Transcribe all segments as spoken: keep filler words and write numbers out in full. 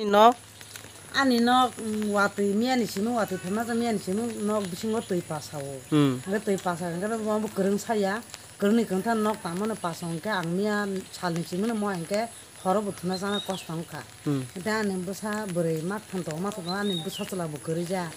Nok? Ani nok, mm, watwi miyani simi, watwi phaima sa miyani simi nok bisingo twi pasa o. Hmm. Hwnkhe twi pasa hwnkhe bo kwrwng saya, kwrwngni kwngthar nok tangmani pasa hwnkhe ang miya salni simi no mo hwnkhe horo bo thuna chana kosto wngkha. Hmm. Tei ani bwsa bwrwi ma thanto ma thanto ani bwsa chwla bo kwrwi ja.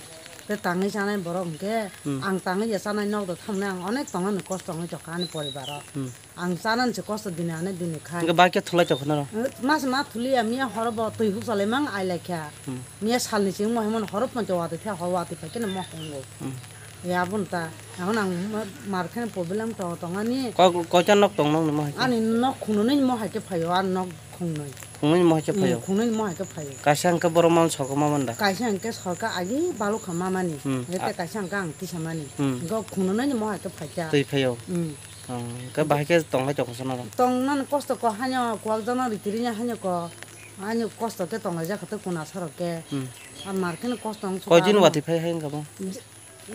Tei tangwi chanai borok hwnkhe hmm, ang tangwi ya chanai nok do thamni ang onek tongmani kosto wngwi tongkha ani poribaro. Hmm. Ang chanani se kosto dini ane dini khai. Hwnkhe bai khe thulai tongkha norok? Eh, mas ma thuliya miya horo bo twi huk salai mang ai lai kha. Hmm. Miya salni simi mo himon horo poncho watwi thai horo watwi phai khe mo hongo. Hmm. Ya abun ta. Ahon ang ma-, mar khe problem to tongani. Ko-, koita nok tong nokni mo hai khe? Ani nok khungnwi mo hai khe phaio, ani nok khungnwi. Khungnwi mo hai khe phaio? Hmm, khungnwi mo hai khe phaio. Kaisa hwnkhe borok man soko ma manda? Kaisa hwnkhe sorka agi balukha mamani. Hmm. Hwnkhe a- kaisa hwnkhe ang tisamani. Hmm. Hwnkhe khungnwi mo hai khe phaikha. Twi phaio? Hmm. Oh, hwnkhe bahai khe tonglai tongkha sana rok? Tongmani kosto ko haino kuwak jana ritiri haino ko. Haino kosto khe tonglai jakha tei kuna sarok khe. Hmm. Ar mar kheno kosto wng Koi din sukha watwi phai hai wngkha bo?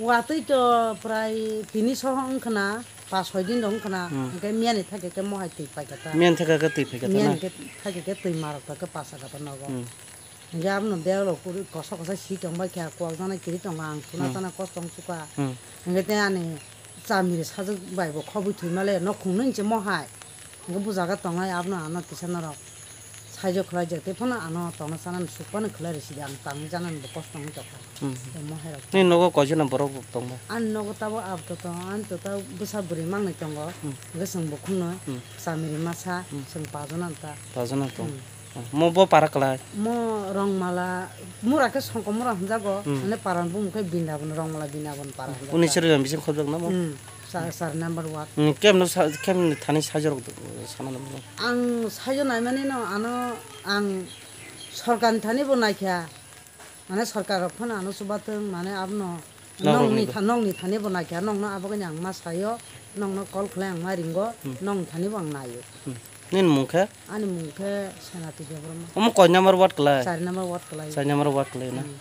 Watwi to prai tini soho wngkhana, pas soi din rok wngkhana, hmm, hwnkhe miyani thake khe mohai twi paikha ta. Miyani thake khe twi phaikha ta na? Miyani khe thake khe twi marok ta khe pasa kha ta nogo. Hmm. Hwnkhe abono bag rok kwrwi kosa kosa si tongbai kha, kuwak jana kiri tongo ang, thuna hmm, chana kosto wng sukha. Hmm. Hwnkhe tei ani chamiri sajwk bai bo khobwi thwima le, nok khungnwi se mohai. Hwnkhe bujaga tongnai abono ano kisa norok saijo khwlaijak, tei phano ano tongna chanani sukphano khwlai rwsidi, ang tangwi chanani bo kosto wngwi tongkha. Hmm. Tei mohai rok. Nini nogo koichana borok tongba? Ani nogo tabuk abto tongo, ani to tabuk bwsa bwrwi mangnwi tongo, hmm, hwnkhe chwng bukhukno hmm, chamiri masa, hmm, chwng pajonani ta. Pajonani tong. Hmm. Mo bo para kwlai? Mo Rongmala, mura khe Songkomura hwnjago, hmm, hwnwi parani bumung khe Bindabon, Rongmala Bindabon para hwnjago. Uni chwrwi bising khobjak na mo? Hmm, sa-, sar number ward. Hmm, kemno sa-, kemni thani sajorok sana nang? Ang sajo naimani no ano ang sorkarni thani bo naikha, mane sorkar rok phano ano chubathwng, mane abono Nokni nokni tha-, nokni thani bo naikha, nokno abagwi ang ma sayo, nokno call khlai ang ma ringo, hmm, nokni thani bo ang naio. Hmm. Nini mung khe? Ani mung khe Senati Debbarma. Omo koi number ward kwlai? Char number ward kwlai. Char number ward kwlai na? Hmm.